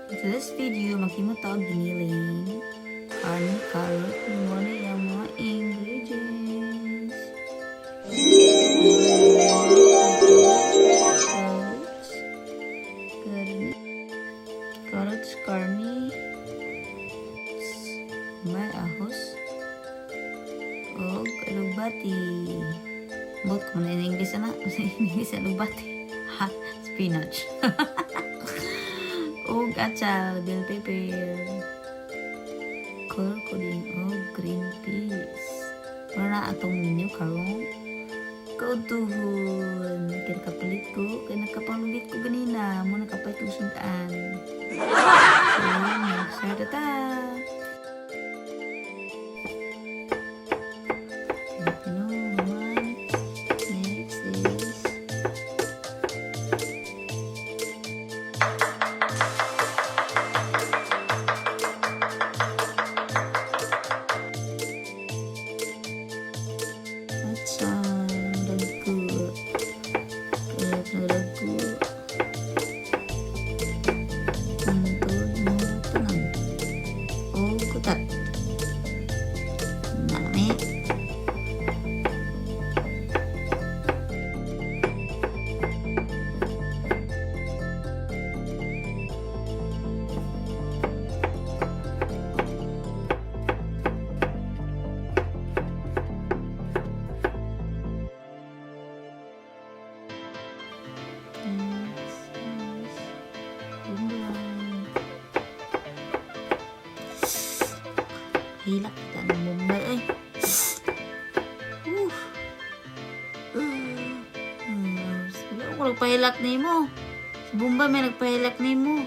To this video, maghimo ta og giniling. Karne, carrot, mao na iyang mga ingredients. Carrots, karne, carrots, karne, may ahos, og alugbati. Bot ko na in English ana. Sa English alugbati. Ha, spinach. Og atsal, bell pepper. Color coding og green peas. Mao na atong menu karon. Kautuhon. Kaya nakapalit ko. Kaya nakapalit ko ganina. Mao nakapalit ko sudan. So, mag-start na ta. Ano naman? Next is atsal, dagko. Kaya nagdagko. Hantod mo tanan. O kutat. Nalami. Next is Bombay. Hilak kita ng Bombay ay. Wala ko nagpahilak nimo. Si Bombay may nagpahilak nimo.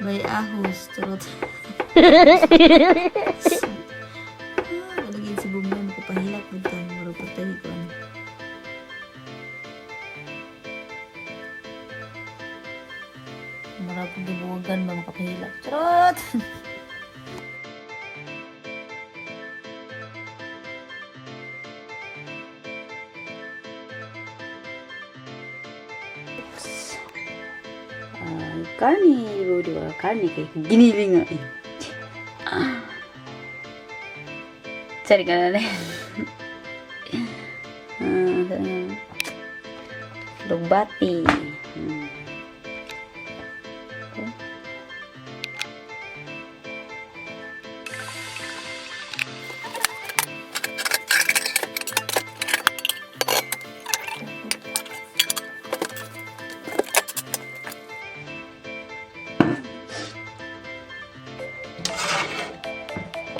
By ahos. Charot. Ah, lagi si Bombay makapahilak bitaw. Murag patay ko ano. Murag kong gibuwagan ba makapahilak. Charot! Ay, karne. Di ba? Karne kay giniling nga eh. Ah. Sorry ka na rin. Ah, alugbati. Okay.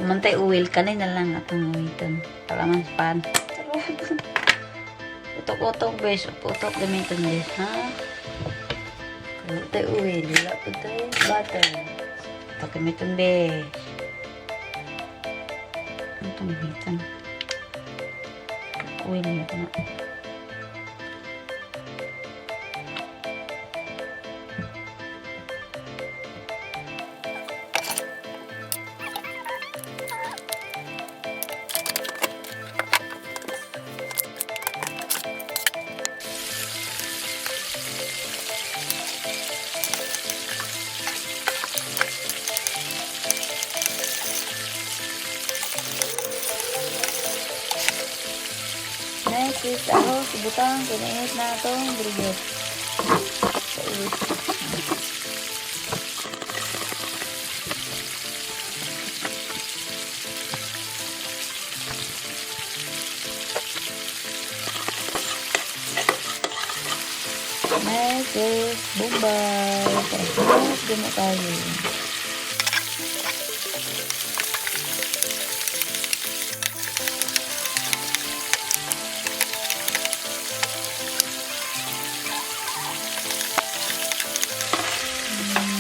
Umantay oil kanay na lang atong gamiton. Para man pan. Utok-utok, bes, utok gamiton, bes, ha? Wala tayo oil, wala pa tayo butter. Ito gamiton, bes. Ano itong gamiton? Oil na ito na. Next is ahos, ibutang, kinainit na itong briget. Sa ulit. Next is Bombay. Para gamo tayo.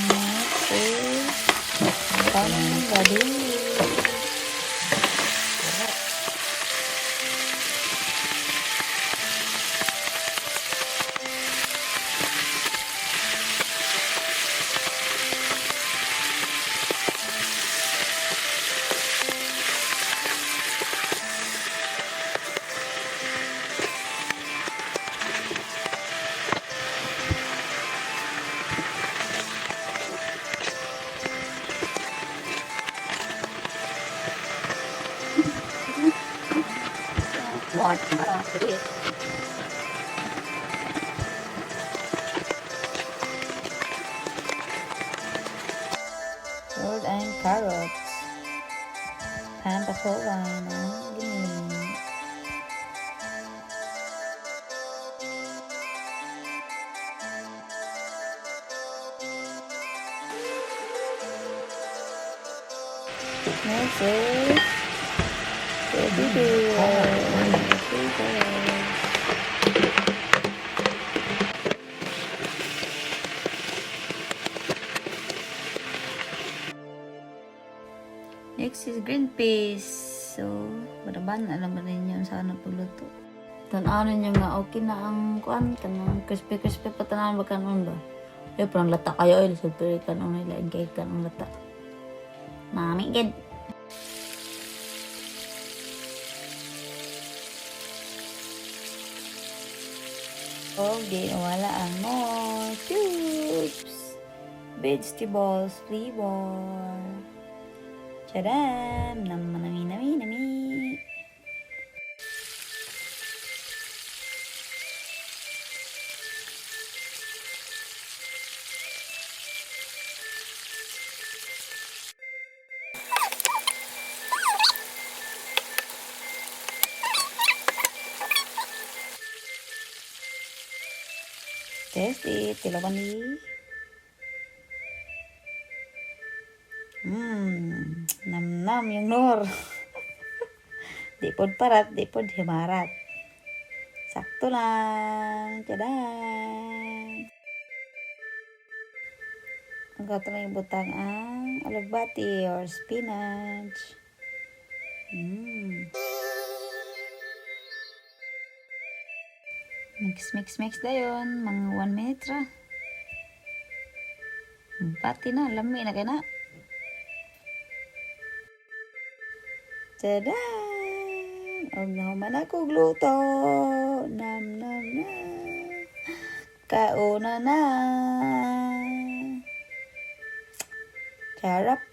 Next is pang gabi. More. Sige. Rolled and carrots. Pampakuha ng giniling. Next is baby beer. Next is green peas. So, baraban, alam ba ninyo saan ang pagluto? Tanaw ninyo nga, okay na ang kuan, kanang crispy crispy pa tanaw ba kanon ba? Eh, parang lata kayo, eh, lisod pero kanon nila, kay kanong lata. Mami, gid. Oh, di wala ang more cubes. Vegetables flavor. Tcharam! Nam nami nami nami. Test it. Tilawan ni. Nam-nam yung nor. Di pod parat, di pod himarat. Sakto lang. Tadaan! Ang gato na yung butang ang alugbati or spinach. Mix, mix, mix dayon. Mga 1 minute ra. Pati na, lami na kay na. Tadaan! Og nahuman ako gluto. Nam, nam, nam. Kauna na. Charap.